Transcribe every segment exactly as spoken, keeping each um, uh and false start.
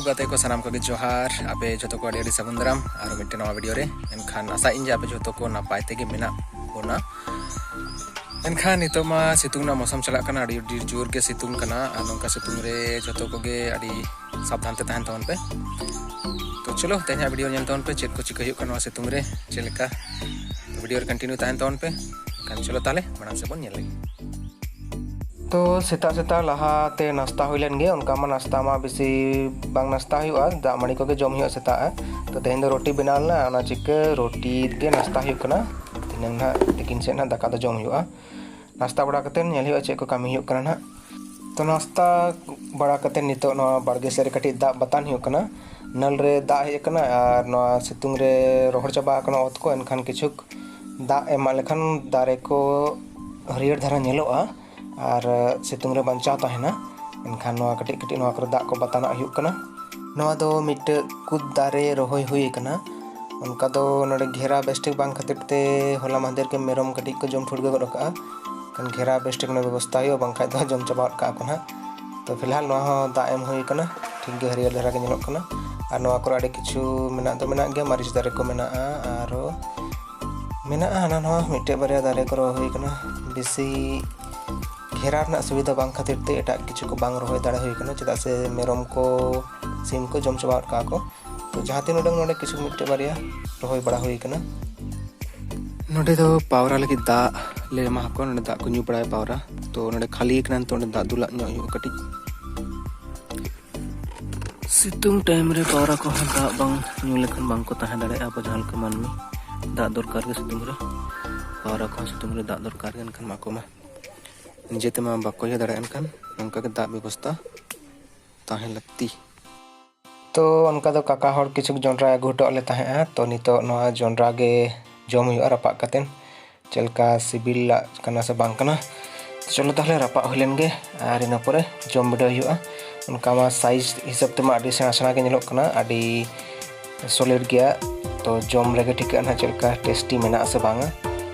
ᱜᱟᱛᱮ ᱠᱚ ᱥᱟᱱᱟᱢ ᱠᱚᱜᱮ ᱡᱚᱦᱟᱨ, ᱟᱯᱮ ᱡᱷᱚᱛᱚ ᱠᱚ ᱟᱹᱰᱤ ᱟᱹᱰᱤ ᱥᱟᱹᱜᱩᱱ ᱫᱟᱨᱟᱢ ᱟᱨ ᱢᱤᱫᱴᱮᱱ ᱱᱟᱣᱟ ᱵᱷᱤᱰᱤᱭᱳ ᱨᱮ᱾ ᱮᱱᱠᱷᱟᱱ ᱟᱥᱟᱭᱮᱫ ᱟᱹᱧ ᱡᱮ ᱟᱯᱮ ᱡᱷᱚᱛᱚ ᱠᱚ ᱱᱟᱯᱟᱭ ᱛᱮᱜᱮ ᱢᱮᱱᱟᱜ ᱵᱚᱱᱟ᱾ ᱮᱱᱠᱷᱟᱱ ᱱᱤᱛᱚᱜ ᱢᱟ ᱥᱤᱛᱩᱝ ᱨᱮᱱᱟᱜ ᱢᱳᱥᱚᱢ ᱪᱟᱞᱟᱜ ᱠᱟᱱᱟ, ᱟᱹᱰᱤ ᱟᱹᱰᱤ ᱡᱳᱨ ᱜᱮ ᱥᱤᱛᱩᱝ ᱠᱟᱱᱟ᱾ ᱟᱨ ᱱᱚᱝᱠᱟ ᱥᱤᱛᱩᱝ ᱨᱮ ᱡᱷᱚᱛᱚ ᱠᱚᱜᱮ ᱟᱹᱰᱤ ᱥᱟᱵᱫᱷᱟᱱ ᱛᱮ ᱛᱟᱦᱮᱱ ᱛᱟᱵᱚᱱ ᱯᱮ᱾ ᱛᱚ ᱪᱚᱞᱚ, ᱛᱮᱦᱮᱧᱟᱜ ᱵᱷᱤᱰᱤᱭᱳ ᱧᱮᱞ ᱛᱟᱵᱚᱱ ᱯᱮ, ᱪᱮᱫ ᱠᱚ ᱪᱤᱠᱟᱹ ᱦᱩᱭᱩᱜ ᱠᱟᱱᱟ ᱱᱚᱣᱟ ᱥᱤᱛᱩᱝ ᱨᱮ, ᱪᱮᱫ ᱞᱮᱠᱟ᱾ ᱛᱚ ᱵᱷᱤᱰᱤᱭᱳ ᱨᱮ ᱠᱚᱱᱴᱤᱱᱤᱭᱩ ᱛᱟᱦᱮᱱ ᱛᱟᱵᱚᱱ ᱯᱮ᱾ ᱮᱱᱠᱷᱟᱱ ᱪᱚᱞᱚ ᱛᱟᱦᱚᱞᱮ ᱢᱟᱲᱟᱝ ᱥᱮᱫ ᱵᱚᱱ ᱧᱮᱞ ᱞᱮᱜᱮ᱾ ᱛᱚ ᱥᱮᱛᱟᱜ ᱥᱮᱛᱟᱜ ᱞᱟᱦᱟᱛᱮ ᱱᱟᱥᱛᱟ ᱦᱩᱭ ᱞᱮᱱ ᱜᱮ᱾ ᱚᱱᱠᱟ ᱢᱟ ᱱᱟᱥᱛᱟ ᱢᱟ ᱵᱮᱥᱤ ᱵᱟᱝ ᱱᱟᱥᱛᱟ ᱦᱩᱭᱩᱜᱼᱟ, ᱫᱟᱜ ᱢᱟᱹᱰᱤ ᱠᱚᱜᱮ ᱡᱚᱢ ᱦᱩᱭᱩᱜᱼᱟ ᱥᱮᱛᱟᱜ᱾ ᱛᱚ ᱛᱮᱦᱮᱧ ᱫᱚ ᱨᱩᱴᱤ ᱵᱮᱱᱟᱣ ᱞᱮᱱᱟ, ᱚᱱᱟ ᱪᱤᱠᱟᱹ ᱨᱩᱴᱤ ᱜᱮ ᱱᱟᱥᱛᱟ ᱦᱩᱭᱩᱜ ᱠᱟᱱᱟ᱾ ᱛᱮᱦᱮᱧ ᱱᱟᱦᱟᱜ ᱛᱤᱠᱤᱱ ᱥᱮᱫ ᱱᱟᱦᱟᱜ ᱫᱟᱠᱟ ᱫᱚ ᱡᱚᱢ ᱦᱩᱭᱩᱜᱼᱟ᱾ ᱱᱟᱥᱛᱟ ᱵᱟᱲᱟ ᱠᱟᱛᱮᱫ ᱧᱮᱞ ᱦᱩᱭᱩᱜᱼᱟ ᱪᱮᱫ ᱠᱚ ᱠᱟᱹᱢᱤ ᱦᱩᱭᱩᱜ ᱠᱟᱱᱟ ᱱᱟᱦᱟᱜ᱾ ᱛᱚ ᱱᱟᱥᱛᱟ ᱵᱟᱲᱟ ᱠᱟᱛᱮᱫ ᱱᱤᱛᱚᱜ ᱱᱚᱣᱟ ᱵᱟᱲᱜᱮ ᱥᱮᱫ ᱨᱮ ᱠᱟᱹᱴᱤᱡ ᱫᱟᱜ ᱵᱟᱛᱟᱱ ᱦᱩᱭᱩᱜ ᱠᱟᱱᱟ᱾ ᱱᱚᱞ ᱨᱮ ᱫᱟᱜ ᱦᱮᱡ ᱟᱠᱟᱱᱟ ᱟᱨ ᱱᱚᱣᱟ ᱥᱤᱛᱩᱝ ᱨᱮ ᱨᱚᱦᱚᱲ ᱪᱟᱵᱟ ᱟᱠᱟᱱᱟ ᱚᱛ ᱠᱚ᱾ ᱮᱱᱠᱷᱟᱱ ᱠᱤᱪᱷᱩ ᱫᱟᱜ ᱮᱢᱟᱜ ᱞᱮᱠᱷᱟᱱ ᱫᱟᱨᱮ ᱠᱚ ᱦᱟᱹᱨᱭᱟᱹᱲ ᱫᱷᱟᱨᱟ ᱧᱮᱞᱚᱜᱼᱟ ᱟᱨ ᱥᱤᱛᱩᱝ ᱨᱮ ᱵᱟᱧᱪᱟᱣ ᱛᱟᱦᱮᱱᱟ᱾ ᱮᱱᱠᱷᱟᱱ ᱱᱚᱣᱟ ᱠᱟᱹᱴᱤᱡ ᱠᱟᱹᱴᱤᱡ ᱱᱚᱣᱟ ᱠᱚᱨᱮ ᱫᱟᱜ ᱠᱚ ᱵᱟᱛᱟᱱᱟᱜ ᱦᱩᱭᱩᱜ ᱠᱟᱱᱟ᱾ ᱱᱚᱣᱟ ᱫᱚ ᱢᱤᱫᱴᱮᱡ ᱠᱩᱫ ᱫᱟᱨᱮ ᱨᱚᱦᱚᱭ ᱦᱩᱭ ᱟᱠᱟᱱᱟ᱾ ᱚᱱᱠᱟ ᱫᱚ ᱱᱚᱰᱮ ᱜᱷᱮᱨᱟ ᱵᱮᱥᱴᱷᱤᱠ ᱵᱟᱝ ᱠᱷᱟᱹᱛᱤᱨ ᱛᱮ ᱦᱚᱞᱟ ᱢᱟᱦᱫᱮᱨ ᱜᱮ ᱢᱮᱨᱚᱢ ᱠᱟᱹᱴᱤᱡ ᱠᱚ ᱡᱚᱢ ᱴᱷᱩᱲᱜᱟᱹ ᱜᱚᱫ ᱟᱠᱟᱜᱼᱟ᱾ ᱮᱱᱠᱷᱟᱱ ᱜᱷᱮᱨᱟ ᱵᱮᱥᱴᱷᱤᱠ ᱱᱚᱰᱮ ᱵᱮᱵᱚᱥᱛᱷᱟ ᱦᱩᱭᱩᱜᱼᱟ, ᱵᱟᱝᱠᱷᱟᱡ ᱫᱚ ᱡᱚᱢ ᱪᱟᱵᱟ ᱜᱚᱫ ᱠᱟᱜᱼᱟ ᱠᱚ ᱱᱟᱦᱟᱜ᱾ ᱛᱚ ᱯᱷᱤᱞᱦᱟᱞ ᱱᱚᱣᱟ ᱦᱚᱸ ᱫᱟᱜ ᱮᱢ ᱦᱩᱭ ᱟᱠᱟᱱᱟ, ᱴᱷᱤᱠ ᱜᱮ ᱦᱟᱹᱨᱭᱟᱹᱲ ᱫᱷᱟᱨᱟ ᱜᱮ ᱧᱮᱞᱚᱜ ᱠᱟᱱᱟ᱾ ᱟᱨ ᱱᱚᱣᱟ ᱠᱚᱨᱮ ᱟᱹᱰᱤ ᱠᱤᱪᱷᱩ ᱢᱮᱱᱟᱜ ᱫᱚ ᱢᱮᱱᱟᱜ ᱜᱮᱭᱟ, ᱢᱟᱹᱨᱤᱪ ᱫᱟᱨᱮ ᱠᱚ ᱢᱮᱱᱟᱜᱼᱟ, ᱟᱨᱦᱚᱸ ᱢᱮᱱᱟᱜᱼᱟ ᱦᱟᱱᱟ ᱱᱟᱣᱟ ᱢᱤᱫᱴᱮᱡ ᱵᱟᱨᱭᱟ ᱫᱟᱨᱮ ᱠᱚ ᱨᱚᱦᱚᱭ ᱦᱩᱭ ᱟᱠᱟᱱᱟ᱾ ᱵᱮᱥᱤ ᱜᱷᱮᱨᱟ ᱨᱮᱱᱟᱜ ᱥᱩᱵᱤᱫᱷᱟ ᱵᱟᱝ ᱠᱷᱟᱹᱛᱤᱨ ᱛᱮ ᱮᱴᱟᱜ ᱠᱤᱪᱷᱩ ᱠᱚ ᱵᱟᱝ ᱨᱚᱦᱚᱭ ᱫᱟᱲᱮ ᱦᱩᱭ ᱟᱠᱟᱱᱟ, ᱪᱮᱫᱟᱜ ᱥᱮ ᱢᱮᱨᱚᱢ ᱠᱚ, ᱥᱤᱢ ᱠᱚ ᱡᱚᱢ ᱪᱟᱵᱟ ᱜᱚᱫ ᱠᱟᱜᱼᱟ ᱠᱚ᱾ ᱛᱚ ᱡᱟᱦᱟᱸ ᱛᱤᱱ ᱩᱰᱟᱹᱝ ᱱᱚᱰᱮ ᱠᱤᱪᱷᱩ ᱢᱤᱫᱴᱮᱡ ᱵᱟᱨᱭᱟ ᱨᱚᱦᱚᱭ ᱵᱟᱲᱟ ᱦᱩᱭ ᱟᱠᱟᱱᱟ᱾ ᱱᱚᱰᱮ ᱫᱚ ᱯᱟᱣᱨᱟ ᱞᱟᱹᱜᱤᱫ ᱫᱟᱜ ᱞᱮ ᱮᱢᱟ ᱠᱚᱣᱟ, ᱱᱚᱰᱮ ᱫᱟᱜ ᱠᱚ ᱧᱩ ᱵᱟᱲᱟᱭᱟ ᱯᱟᱣᱨᱟ᱾ ᱛᱚ ᱱᱚᱰᱮ ᱠᱷᱟᱹᱞᱤ ᱠᱟᱱᱟ, ᱱᱤᱛᱚᱜ ᱱᱚᱰᱮ ᱫᱟᱜ ᱫᱩᱞᱟᱜ ᱧᱚᱜ ᱦᱩᱭᱩᱜᱼᱟ ᱠᱟᱹᱴᱤᱡ᱾ ᱥᱤᱛᱩᱝ ᱴᱟᱭᱤᱢ ᱨᱮ ᱯᱟᱣᱨᱟ ᱠᱚᱦᱚᱸ ᱫᱟᱜ ᱵᱟᱝ ᱧᱩ ᱞᱮᱠᱷᱟᱱ ᱵᱟᱝ ᱠᱚ ᱛᱟᱦᱮᱸ ᱫᱟᱲᱮᱭᱟᱜᱼᱟ ᱟᱵᱚ ᱡᱟᱦᱟᱸ ᱞᱮᱠᱟ ᱢᱟᱹᱱᱢᱤ᱾ ᱫᱟᱜ ᱫᱚᱨᱠᱟᱨ ᱜᱮ ᱥᱤᱛᱩᱝ ᱨᱮ, ᱯᱟᱣᱨᱟ ᱠᱚᱦᱚᱸ ᱥᱤᱛᱩᱝ ᱨᱮ ᱫᱟᱜ ᱫᱚᱨᱠᱟᱨ ᱜᱮ, ᱮᱱᱠᱷᱟᱱ ᱢᱟ ᱟᱠᱚ ᱢᱟ ᱱᱤᱡᱮ ᱛᱮᱢᱟ ᱵᱟᱠᱚ ᱤᱭᱟᱹ ᱫᱟᱲᱮᱭᱟᱜᱼᱟ, ᱮᱱᱠᱷᱟᱱ ᱱᱚᱝᱠᱟ ᱜᱮ ᱫᱟᱜ ᱵᱮᱵᱚᱥᱛᱷᱟ ᱛᱟᱦᱮᱸ ᱞᱟᱹᱠᱛᱤ᱾ ᱛᱚ ᱚᱱᱠᱟ ᱫᱚ ᱠᱟᱠᱟ ᱦᱚᱲ ᱠᱤᱪᱷᱩ ᱡᱚᱱᱰᱨᱟ ᱟᱹᱜᱩ ᱦᱚᱴᱚ ᱟᱫ ᱞᱮ ᱛᱟᱦᱮᱸᱜᱼᱟ᱾ ᱛᱚ ᱱᱤᱛᱚᱜ ᱱᱚᱣᱟ ᱡᱚᱱᱰᱨᱟ ᱜᱮ ᱡᱚᱢ ᱦᱩᱭᱩᱜᱼᱟ ᱨᱟᱯᱟᱜ ᱠᱟᱛᱮᱫ, ᱪᱮᱫ ᱞᱮᱠᱟ ᱥᱤᱵᱤᱞᱟᱜ ᱠᱟᱱᱟ ᱥᱮ ᱵᱟᱝ ᱠᱟᱱᱟ᱾ ᱛᱚ ᱪᱚᱞᱚ ᱛᱟᱦᱚᱞᱮ ᱨᱟᱯᱟᱜ ᱦᱩᱭ ᱞᱮᱱ ᱜᱮ ᱟᱨ ᱤᱱᱟᱹ ᱯᱚᱨᱮ ᱡᱚᱢ ᱵᱤᱰᱟᱹᱣ ᱦᱩᱭᱩᱜᱼᱟ᱾ ᱚᱱᱠᱟ ᱢᱟ ᱥᱟᱭᱤᱡᱽ ᱦᱤᱥᱟᱹᱵ ᱛᱮᱢᱟ ᱟᱹᱰᱤ ᱥᱮᱬᱟ ᱥᱮᱬᱟ ᱜᱮ ᱧᱮᱞᱚᱜ ᱠᱟᱱᱟ, ᱟᱹᱰᱤ ᱥᱚᱞᱤᱰ ᱜᱮᱭᱟ᱾ ᱛᱚ ᱡᱚᱢ ᱨᱮᱜᱮ ᱴᱷᱤᱠᱟᱹᱜᱼᱟ ᱱᱟᱦᱟᱜ ᱪᱮᱫ ᱞᱮᱠᱟ ᱴᱮᱥᱴᱤ ᱢᱮᱱᱟᱜᱼᱟ ᱥᱮ ᱵᱟᱝᱟ᱾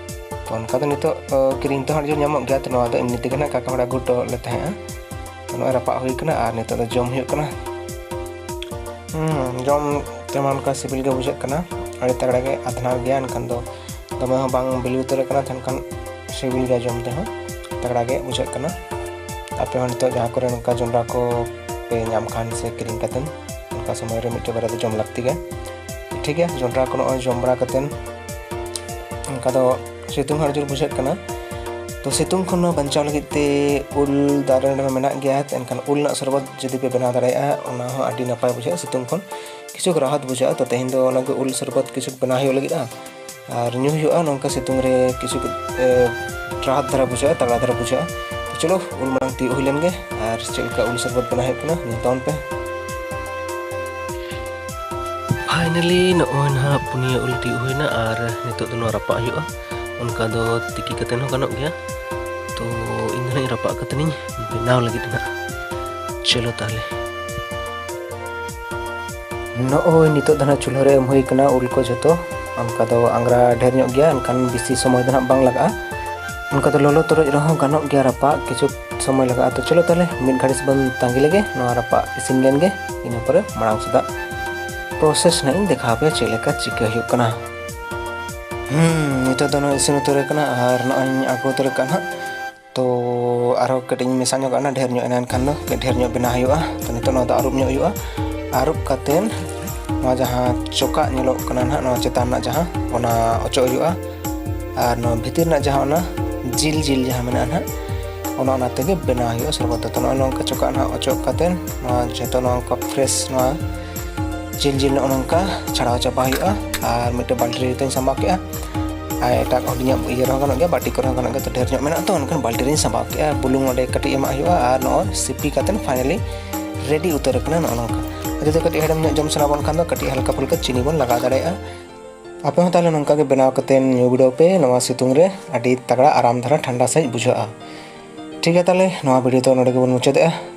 ᱛᱚ ᱚᱱᱠᱟ ᱫᱚ ᱱᱤᱛᱚᱜ, ᱚ, ᱠᱤᱨᱤᱧ ᱛᱮᱦᱚᱸ ᱟᱹᱰᱤ ᱡᱳᱨ ᱧᱟᱢᱚᱜ ᱜᱮᱭᱟ᱾ ᱛᱚ ᱱᱚᱣᱟ ᱫᱚ ᱮᱢᱱᱤ ᱛᱮᱜᱮ ᱱᱟᱦᱟᱜ ᱠᱟᱠᱟ ᱦᱚᱲ ᱟᱹᱜᱩ ᱦᱚᱴᱚ ᱞᱮ ᱛᱟᱦᱮᱸᱜᱼᱟ᱾ ᱛᱚ ᱱᱚᱜᱼᱚᱭ ᱨᱟᱯᱟᱜ ᱦᱩᱭ ᱠᱟᱱᱟ ᱟᱨ ᱱᱤᱛᱚᱜ ᱫᱚ ᱡᱚᱢ ᱦᱩᱭᱩᱜ ᱠᱟᱱᱟ᱾ ᱦᱩᱸ, ᱡᱚᱢ ᱛᱮᱢᱟ ᱚᱱᱠᱟ ᱥᱤᱵᱤᱞ ᱜᱮ ᱵᱩᱡᱷᱟᱹᱜ ᱠᱟᱱᱟ, ᱟᱹᱰᱤ ᱛᱟᱜᱲᱟ ᱜᱮ ᱟᱫᱷᱱᱟᱨ ᱜᱮᱭᱟ᱾ ᱮᱱᱠᱷᱟᱱ ᱫᱚ ᱫᱚᱢᱮ ᱦᱚᱸ ᱵᱟᱝ ᱵᱤᱞᱤ ᱩᱛᱟᱹᱨ ᱟᱠᱟᱱᱟ, ᱮᱱᱠᱷᱟᱱ ᱥᱤᱵᱤᱞ ᱜᱮᱭᱟ ᱡᱚᱢ ᱛᱮᱦᱚᱸ, ᱛᱟᱜᱲᱟ ᱜᱮ ᱵᱩᱡᱷᱟᱹᱜ ᱠᱟᱱᱟ᱾ ᱟᱯᱮ ᱦᱚᱸ ᱱᱤᱛᱚᱜ ᱡᱟᱦᱟᱸ ᱠᱚᱨᱮ ᱱᱚᱝᱠᱟ ᱡᱚᱱᱰᱨᱟ ᱠᱚ ᱯᱮ ᱧᱟᱢ ᱠᱷᱟᱱ ᱥᱮ ᱠᱤᱨᱤᱧ ᱠᱟᱛᱮᱫ, ᱚᱱᱠᱟ ᱥᱚᱢᱚᱭ ᱨᱮ ᱢᱤᱫᱴᱮᱡ ᱵᱟᱨᱭᱟ ᱫᱚ ᱡᱚᱢ ᱞᱟᱹᱠᱛᱤ ᱜᱮ᱾ ᱴᱷᱤᱠ ᱜᱮᱭᱟ, ᱡᱚᱱᱰᱨᱟ ᱠᱚ ᱱᱚᱜᱼᱚᱭ ᱡᱚᱢ ᱵᱟᱲᱟ ᱠᱟᱛᱮᱫ ᱚᱱᱠᱟ ᱫᱚ ᱥᱤᱛᱩᱝ ᱦᱚᱸ ᱟᱹᱰᱤ ᱡᱳᱨ ᱵᱩᱡᱷᱟᱹᱜ ᱠᱟᱱᱟ᱾ ᱛᱚ ᱥᱤᱛᱩᱝ ᱠᱷᱚᱱ ᱱᱚᱣᱟ ᱵᱟᱧᱪᱟᱣ ᱞᱟᱹᱜᱤᱫ ᱛᱮ ᱩᱞ ᱫᱟᱨᱮ ᱨᱮ ᱢᱮᱱᱟᱜ ᱜᱮᱭᱟ, ᱮᱱᱠᱷᱟᱱ ᱩᱞ ᱨᱮᱱᱟᱜ ᱥᱚᱨᱵᱚᱛ ᱡᱩᱫᱤ ᱯᱮ ᱵᱮᱱᱟᱣ ᱫᱟᱲᱮᱭᱟᱜᱼᱟ, ᱚᱱᱟ ᱦᱚᱸ ᱟᱹᱰᱤ ᱱᱟᱯᱟᱭ ᱵᱩᱡᱷᱟᱹᱜᱼᱟ᱾ ᱥᱤᱛᱩᱝ ᱠᱷᱚᱱ ᱠᱤᱪᱷᱩ ᱨᱟᱦᱟᱛ ᱵᱩᱡᱷᱟᱹᱜᱼᱟ᱾ ᱛᱚ ᱛᱮᱦᱮᱧ ᱫᱚ ᱚᱱᱟᱜᱮ ᱩᱞ ᱥᱚᱨᱵᱚᱛ ᱠᱤᱪᱷᱩ ᱵᱮᱱᱟᱣ ᱦᱩᱭᱩᱜ ᱞᱟᱹᱜᱤᱫᱼᱟ ᱟᱨ ᱧᱩ ᱦᱩᱭᱩᱜᱼᱟ᱾ ᱱᱚᱝᱠᱟ ᱥᱤᱛᱩᱝ ᱨᱮ ᱠᱤᱪᱷᱩ, ᱮ, ᱨᱟᱦᱟᱛ ᱫᱷᱟᱨᱟ ᱵᱩᱡᱷᱟᱹᱜᱼᱟ, ᱛᱟᱜᱲᱟ ᱫᱷᱟᱨᱟ ᱵᱩᱡᱷᱟᱹᱜᱼᱟ᱾ ᱛᱚ ᱪᱚᱞᱚ, ᱩᱞ ᱢᱟᱲᱟᱝ ᱛᱤᱭᱳᱜ ᱦᱩᱭ ᱞᱮᱱ ᱜᱮ ᱟᱨ ᱪᱮᱫ ᱞᱮᱠᱟ ᱩᱞ ᱥᱚᱨᱵᱚᱛ ᱵᱮᱱᱟᱣ ᱦᱩᱭᱩᱜ ᱠᱟᱱᱟ, ᱧᱮᱞ ᱛᱟᱵᱚᱱ ᱯᱮ᱾ ᱯᱷᱟᱭᱱᱟᱞᱤ ᱱᱚᱜᱼᱚᱭ ᱱᱟᱦᱟᱜ ᱯᱩᱱᱭᱟᱹ ᱩᱞ ᱛᱤᱭᱳᱜ ᱦᱩᱭᱱᱟ ᱟᱨ ᱱᱤᱛᱚᱜ ᱫᱚ ᱱᱚᱣᱟ ᱨᱟᱯᱟᱜ ᱦᱩᱭᱩᱜᱼᱟ᱾ ᱚᱱᱠᱟ ᱫᱚ ᱛᱤᱠᱤ ᱠᱟᱛᱮ ᱦᱚᱸ ᱜᱟᱱᱚᱜ ᱜᱮᱭᱟ᱾ ᱛᱚ ᱤᱧ ᱫᱚ ᱱᱟᱦᱟᱜ ᱤᱧ ᱨᱟᱯᱟᱜ ᱠᱟᱛᱮ ᱤᱧ ᱵᱮᱱᱟᱣ ᱞᱟᱹᱜᱤᱫ ᱱᱟᱦᱟᱜ᱾ ᱪᱚᱞᱚ ᱛᱟᱦᱚᱞᱮ᱾ ᱱᱚᱜᱼᱚᱭ ᱱᱤᱛᱚᱜ ᱫᱚ ᱱᱟᱦᱟᱜ ᱪᱩᱞᱦᱟᱹ ᱨᱮ ᱮᱢ ᱦᱩᱭ ᱠᱟᱱᱟ ᱩᱞ ᱠᱚ ᱡᱷᱚᱛᱚ᱾ ᱚᱱᱠᱟ ᱫᱚ ᱟᱝᱜᱽᱨᱟ ᱰᱷᱮᱨ ᱧᱚᱜ ᱜᱮᱭᱟ, ᱮᱱᱠᱷᱟᱱ ᱵᱮᱥᱤ ᱥᱚᱢᱚᱭ ᱫᱚ ᱱᱟᱦᱟᱜ ᱵᱟᱝ ᱞᱟᱜᱟᱜᱼᱟ᱾ ᱚᱱᱠᱟ ᱫᱚ ᱞᱚᱞᱚ ᱛᱚᱨᱚᱡ ᱨᱮᱦᱚᱸ ᱜᱟᱱᱚᱜ ᱜᱮᱭᱟ ᱨᱟᱯᱟᱜ, ᱠᱤᱪᱷᱩ ᱥᱚᱢᱚᱭ ᱞᱟᱜᱟᱜᱼᱟ᱾ ᱛᱚ ᱪᱚᱞᱚ ᱛᱟᱦᱚᱞᱮ ᱢᱤᱫ ᱜᱷᱟᱹᱲᱤᱡ ᱵᱚᱱ ᱛᱟᱺᱜᱤ ᱞᱮᱜᱮ, ᱱᱚᱣᱟ ᱨᱟᱯᱟᱜ ᱤᱥᱤᱱ ᱞᱮᱱ ᱜᱮ, ᱤᱱᱟᱹ ᱯᱚᱨᱮ ᱢᱟᱲᱟᱝ ᱥᱮᱫᱟᱜ ᱯᱨᱚᱥᱮᱥ ᱱᱟᱦᱟᱜ ᱤᱧ ᱫᱮᱠᱷᱟᱣ ᱟᱯᱮᱭᱟ ᱪᱮᱫ ᱞᱮᱠᱟ ᱪᱤᱠᱟᱹ ᱦᱩᱭᱩᱜ ᱠᱟᱱᱟ᱾ ᱦᱩᱸ, ᱱᱤᱛᱚᱜ ᱫᱚ ᱱᱚᱣᱟ ᱤᱥᱤᱱ ᱩᱛᱟᱹᱨ ᱟᱠᱟᱱᱟ ᱟᱨ ᱱᱚᱜᱼᱚᱭ ᱤᱧ ᱟᱬᱜᱚ ᱩᱛᱟᱹᱨ ᱟᱠᱟᱫ ᱱᱟᱦᱟᱜ᱾ ᱛᱚ ᱟᱨᱦᱚᱸ ᱠᱟᱹᱴᱤᱡ ᱤᱧ ᱢᱮᱥᱟ ᱧᱚᱜ ᱟᱜᱼᱟ, ᱰᱷᱮᱨ ᱧᱚᱜ ᱮᱱᱟ, ᱮᱱᱠᱷᱟᱱ ᱫᱚ ᱠᱟᱹᱡ ᱰᱷᱮᱨ ᱧᱚᱜ ᱵᱮᱱᱟᱣ ᱦᱩᱭᱩᱜᱼᱟ᱾ ᱛᱚ ᱱᱤᱛᱚᱜ ᱱᱚᱣᱟ ᱫᱚ ᱟᱹᱨᱩᱵ ᱧᱚᱜ ᱦᱩᱭᱩᱜᱼᱟ᱾ ᱟᱹᱨᱩᱵ ᱠᱟᱛᱮᱱ ᱱᱚᱣᱟ ᱡᱟᱦᱟᱸ ᱪᱚᱠᱟᱜ ᱧᱮᱞᱚᱜ ᱠᱟᱱᱟ ᱱᱟᱦᱟᱜ, ᱱᱚᱣᱟ ᱪᱮᱛᱟᱱ ᱨᱮᱱᱟᱜ ᱡᱟᱦᱟᱸ, ᱚᱱᱟ ᱚᱪᱚᱜ ᱦᱩᱭᱩᱜᱼᱟ᱾ ᱟᱨ ᱱᱚᱣᱟ ᱵᱷᱤᱛᱤᱨ ᱨᱮᱱᱟᱜ ᱡᱟᱦᱟᱸ, ᱚᱱᱟ ᱡᱤᱞ ᱡᱤᱞ ᱡᱟᱦᱟᱸ ᱢᱮᱱᱟᱜᱼᱟ ᱱᱟᱦᱟᱜ, ᱚᱱᱟ, ᱚᱱᱟ ᱛᱮᱜᱮ ᱵᱮᱱᱟᱣ ᱦᱩᱭᱩᱜᱼᱟ ᱥᱚᱨᱵᱚᱛ ᱫᱚ᱾ ᱛᱚ ᱱᱚᱜᱼᱚᱭ ᱱᱚᱝᱠᱟ ᱪᱚᱠᱟᱜ ᱱᱟᱦᱟᱜ ᱚᱪᱚᱜ ᱠᱟᱛᱮᱱ ᱱᱚᱣᱟ ᱡᱷᱚᱛᱚ ᱱᱚᱣᱟ ᱠᱚ ᱯᱷᱨᱮᱥ ᱱᱚᱣᱟ ᱡᱤᱞ ᱡᱤᱞ ᱱᱚᱜᱼᱚ ᱱᱚᱝᱠᱟ ᱪᱷᱟᱲᱟᱣ ᱪᱟᱵᱟ ᱦᱩᱭᱩᱜᱼᱟ᱾ ᱟᱨ ᱢᱤᱫᱴᱮᱱ ᱵᱟᱞᱴᱤ ᱨᱮ ᱡᱚᱛᱚᱧ ᱥᱟᱢᱵᱟᱣ ᱠᱮᱜᱼᱟ᱾ ᱟᱨ ᱮᱴᱟᱜ ᱦᱩᱰᱤᱧᱟᱜ ᱤᱭᱟᱹ ᱨᱮᱦᱚᱸ ᱜᱟᱱᱚᱜ ᱜᱮᱭᱟ, ᱵᱟᱹᱴᱤ ᱠᱚᱨᱮ ᱦᱚᱸ ᱜᱟᱱᱚᱜ ᱜᱮᱭᱟ᱾ ᱛᱚ ᱰᱷᱮᱨ ᱧᱚᱜ ᱢᱮᱱᱟᱜᱼᱟ, ᱛᱚ ᱮᱱᱠᱷᱟᱱ ᱵᱟᱹᱞᱴᱤ ᱨᱤᱧ ᱥᱟᱢᱵᱟᱣ ᱠᱮᱜᱼᱟ᱾ ᱵᱩᱞᱩᱝ ᱚᱸᱰᱮ ᱠᱟᱹᱴᱤᱡ ᱮᱢᱟᱜ ᱦᱩᱭᱩᱜᱼᱟ ᱟᱨ ᱱᱚᱜᱼᱚᱭ ᱥᱤᱯᱤ ᱠᱟᱛᱮᱫ ᱯᱷᱟᱭᱱᱟᱞᱤ ᱨᱮᱰᱤ ᱩᱛᱟᱹᱨ ᱟᱠᱟᱱᱟ ᱱᱚᱜᱼᱚ ᱱᱚᱝᱠᱟ᱾ ᱟᱨ ᱡᱩᱫᱤ ᱠᱟᱹᱴᱤᱡ ᱦᱮᱲᱮᱢ ᱧᱚᱜ ᱡᱚᱢ ᱥᱟᱱᱟ ᱵᱚᱱ ᱠᱷᱟᱱ ᱫᱚ ᱠᱟᱹᱴᱤᱡ ᱦᱟᱞᱠᱟ ᱯᱷᱩᱞᱠᱟ ᱪᱤᱱᱤ ᱵᱚᱱ ᱞᱟᱜᱟᱣ ᱫᱟᱲᱮᱭᱟᱜᱼᱟ᱾ ᱟᱯᱮ ᱦᱚᱸ ᱛᱟᱦᱚᱞᱮ ᱱᱚᱝᱠᱟ ᱜᱮ ᱵᱮᱱᱟᱣ ᱠᱟᱛᱮᱫ ᱧᱩ ᱵᱤᱰᱟᱹᱣ ᱯᱮ᱾ ᱱᱚᱣᱟ ᱥᱤᱛᱩᱝ ᱨᱮ ᱟᱹᱰᱤ ᱛᱟᱜᱲᱟ ᱟᱨᱟᱢ ᱫᱷᱟᱨᱟ ᱴᱷᱟᱱᱰᱟ ᱥᱟᱺᱦᱤᱡ ᱵᱩᱡᱷᱟᱹᱜᱼᱟ᱾ ᱴᱷᱤᱠ ᱜᱮᱭᱟ, ᱛᱟᱦᱚᱞᱮ ᱱᱚᱣᱟ ᱵᱷᱤᱰᱤᱭᱳ ᱫᱚ ᱱᱚᱰᱮ ᱜᱮᱵᱚᱱ ᱢᱩᱪᱟᱹᱫᱮᱜᱼᱟ᱾